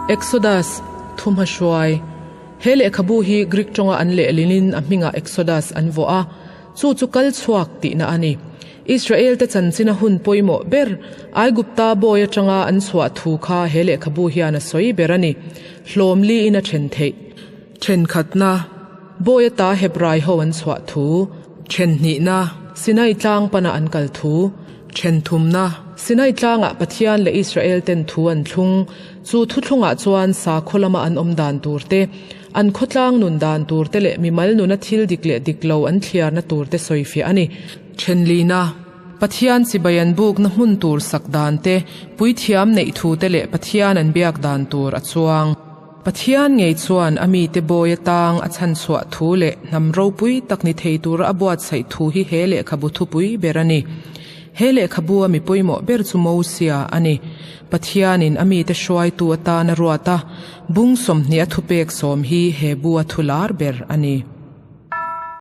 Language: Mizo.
Exodus, Thumhmahruai. He lehkhabu hi Greek tawnga an lehlinin a hmingah Exodus an vuah a, chu chu kal chhuak tihna a ni. Israel-te chanchina hun pawimawh ber, Aigupta bawi atanga an chhuah thu kha he lehkhabu hian a sawi ber a ni. Hlawm liin a then theih. Thenkhatna, Bawi ata Hebrai ho an chhuah thu. Thenhnihna, Sinai tlang pana an kal thu. Thenthumna, Sinai tlangah Pathian leh Israel ten thu an thlung. Chu thuthlungah chuan sakhaw lama an awm dan tur te, an khawtlang nun dan tur te leh mimal nuna thil dik leh dik lo an thliarna tur te sawifiah a ni. Thenlina, Pathian chibai an bukna hmun tur sak dan te, puithiam neih thu te leh Pathian an biak dan tur a chuang. Pathian ngei chuan a mite bawi atang a chhanchhuah thu leh hnam ropui tak ni thei tura a buatsaih thu hi he lehkhabu thupui ber a ni. He lehkhabu a mi pawimawh ber chu Mosia a ni. Pathianin a mite hruaitu atan a ruat a, bung 20 a thupek sawm hi he bu a thu lar ber a ni.